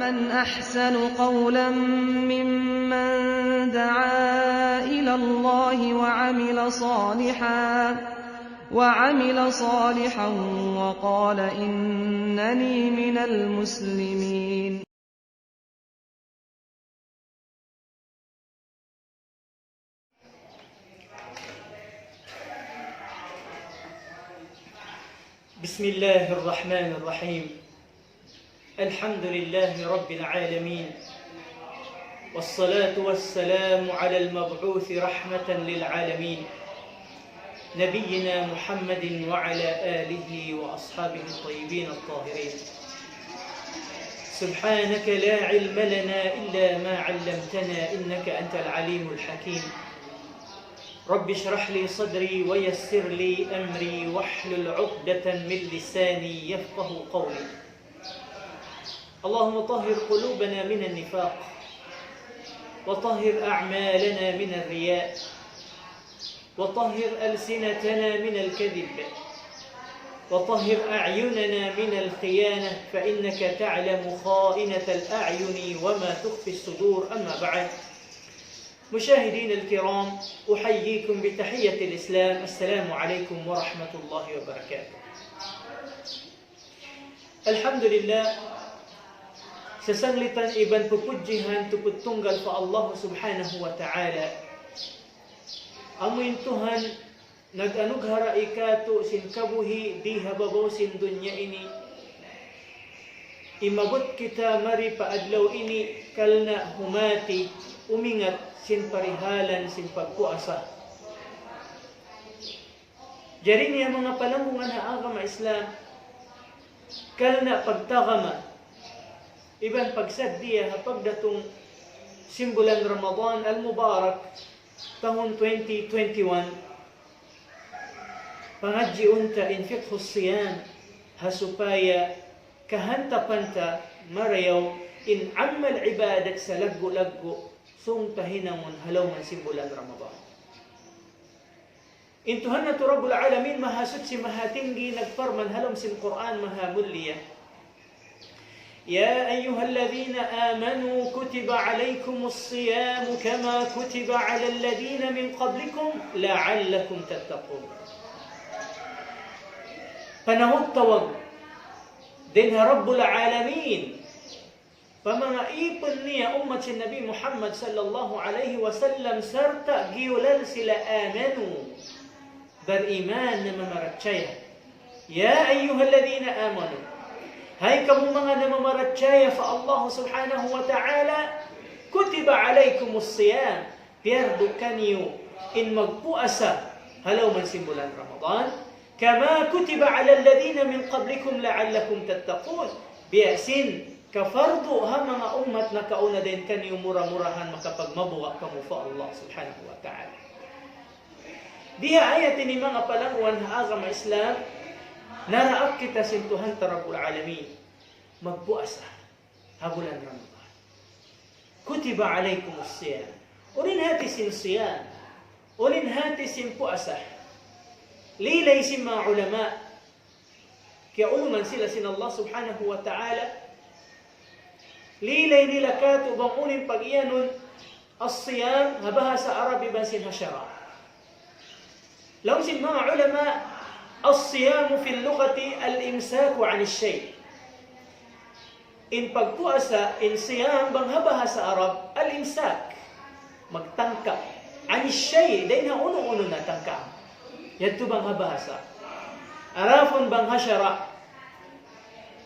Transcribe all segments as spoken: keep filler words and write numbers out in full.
من أحسن قولا ممن دعا إلى الله وعمل صالحا، وعمل صالحا وقال إنني من المسلمين. بسم الله الرحمن الرحيم. الحمد لله رب العالمين، والصلاة والسلام على المبعوث رحمة للعالمين، نبينا محمد وعلى آله وأصحابه الطيبين الطاهرين. سبحانك لا علم لنا إلا ما علمتنا إنك أنت العليم الحكيم. رب اشرح لي صدري ويسر لي أمري واحلل عقدة من لساني يفقه قولي. اللهم طهر قلوبنا من النفاق، وطهر أعمالنا من الرياء، وطهر ألسنتنا من الكذب، وطهر أعيننا من الخيانة، فإنك تعلم خائنة الأعين وما تخفي الصدور. أما بعد، مشاهدينا الكرام، أحييكم بتحية الإسلام، السلام عليكم ورحمة الله وبركاته. Alhamdulillah, sasanglitan iban pupudjihan tuput tunggal pa Allah Subhanahu wa Ta'ala. Amu in Tuhan nag-anughara katu' sin kabuhi' di ha babaw sin dunya ini. Imabut kita mari pa adlaw ini karna' humati, umingat sin parihalan sin pagpuasa. Jari niya manga palanggungan ha agama Islam, karna' pagtagama iban pagsaddiya ha pagdatung sin bulan Ramadan al-Mubarak tahun twenty twenty-one, pangadjiun ta in fiqhus siyam ha supaya kahantapan ta marayaw in amal ibadat salaggu'-laggu' sung ta hinangun ha lawm sin bulan Ramadan. In Tuhan natu' Rabbul Alamin, Mahasuchi, Mahatinggi, nagparman ha lawm sin Qur'an Mahamulliya, يا أيها الذين آمنوا كتب عليكم الصيام كما كتب على الذين من قبلكم لعلكم تتقون. Panawag-tawag dayn ha Rabbul Alamin pa manga ipun niya ummat sin Nabi Muhammad sallallahu alayhi wasallam sarta' giyulal sila amanu, bariman, namamarachaya. يا أيها الذين آمنوا, hay kamu manga namamarachaya pa Allah Subhanahu wa Ta'ala, كتب عليكم الصيام, piyardu kaniyu in magpuasa ha lawm sin bulan Ramadan, كما كتب على الذين من قبلكم لعلكم تتقون. Biya' sin kapardu ha manga ummat nakauna dayn kaniyu, mura-murahan makapagmabuga' kamu pa Allah Subhanahu wa Ta'ala. Di ha ayat ini manga palangguan ha agama Islam, naraak kita sin Tuhan ta Rabbul Alamin magpuasa ha bulan Ramadan. كتب عليكم الصيام. Unu in hati sin siyam? Unu in hati sin puasa? Lilay sin manga ulama, kiyaulungan sila sin Allah Subhanahu wa Ta'ala, lilay nila katu' bang unu in pag-iyanun as-siyam ha bahasa Arab iban sin ha sara'. Laung sin manga ulama, الصيام في اللغة الإمساك عن الشيء. In pagpuasa, in siyam bang ha bahasa Arab, al-imsak, magtangka. عن الشيء, dayn ha unu-unu na tangka. Yadtu bang ha bahasa. Adapun bang ha sara',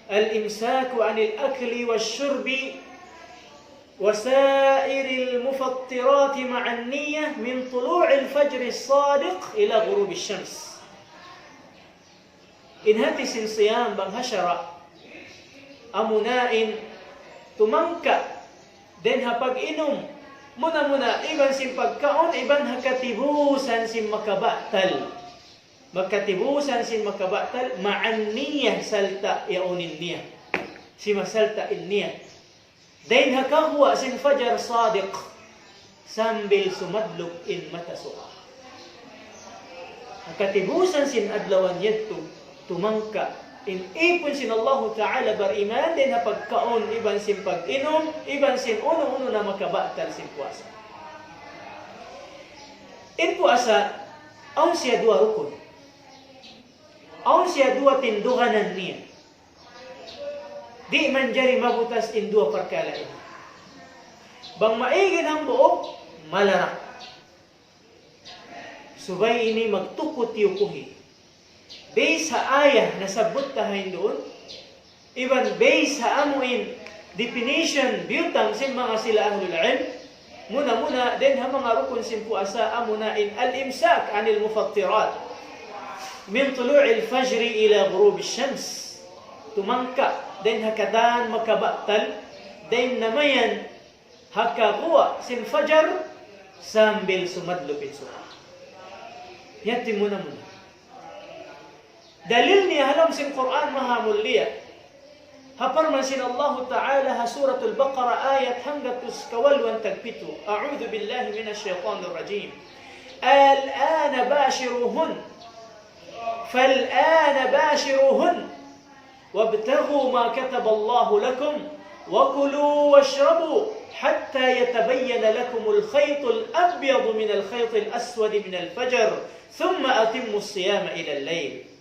الإمساك عن الأكل والشرب وسائر المفطرات مع النية من طلوع الفجر الصادق إلى غروب الشمس. In hati sin siyam bang ha sara', amuna in tumangka dayn ha pag-inum, muna-muna iban sin pagkaun, iban ha katibusan sin makabatal. Makatibusan sin makabatal, مع النية, sarta' yaun in niyat. Simasarta' in niyat. Dayn ha kaguwa' sin fajar sadiq, sambil sumadlup in mata suga. Ha katibusan sin adlaw yadtu, tumangka In ipun sin Allahu Ta'ala bariman dayn ha pagkaun, iban sin pag-inum, iban sin unu-unu na makabatal sin puasa. In puasa, awn siya duwa rukun. Awn siya duwa tinduganan niya. Di' manjari mabutas in duwa parkala' ini. Bang maig in hambuuk, malarak. Subay ini magtuku-tiyukuhi. Based ha ayat nasabbut ta ha yan duun, iban based ha amu in definition biyutang sin manga sila ahlul ilm, muna-muna dayn ha manga rukun sin puasa amuna in الإمساك عن المفطرات من طلوع الفجر إلى غروب الشمس. Tumangka dayn ha katan makabatal, dayn ha mayan ha kaguwa' sin fajar sambil sumadlup in suga. Yadtu in muna-muna. Dalil niya ha lawm sin Qur'an maha mulia. Ha parman sin Allahu Ta'ala ha Suratul Baqarah ayat hanggatus kawaluan tagpitu. أعوذ بالله من الشيطان الرجيم. الآن باشروهن. فالآن باشروهن. وابتغوا ما كتب الله لكم وكلوا واشربوا حتى يتبين لكم الخيط الأبيض من الخيط الأسود من الفجر ثم أتموا الصيام إلى الليل.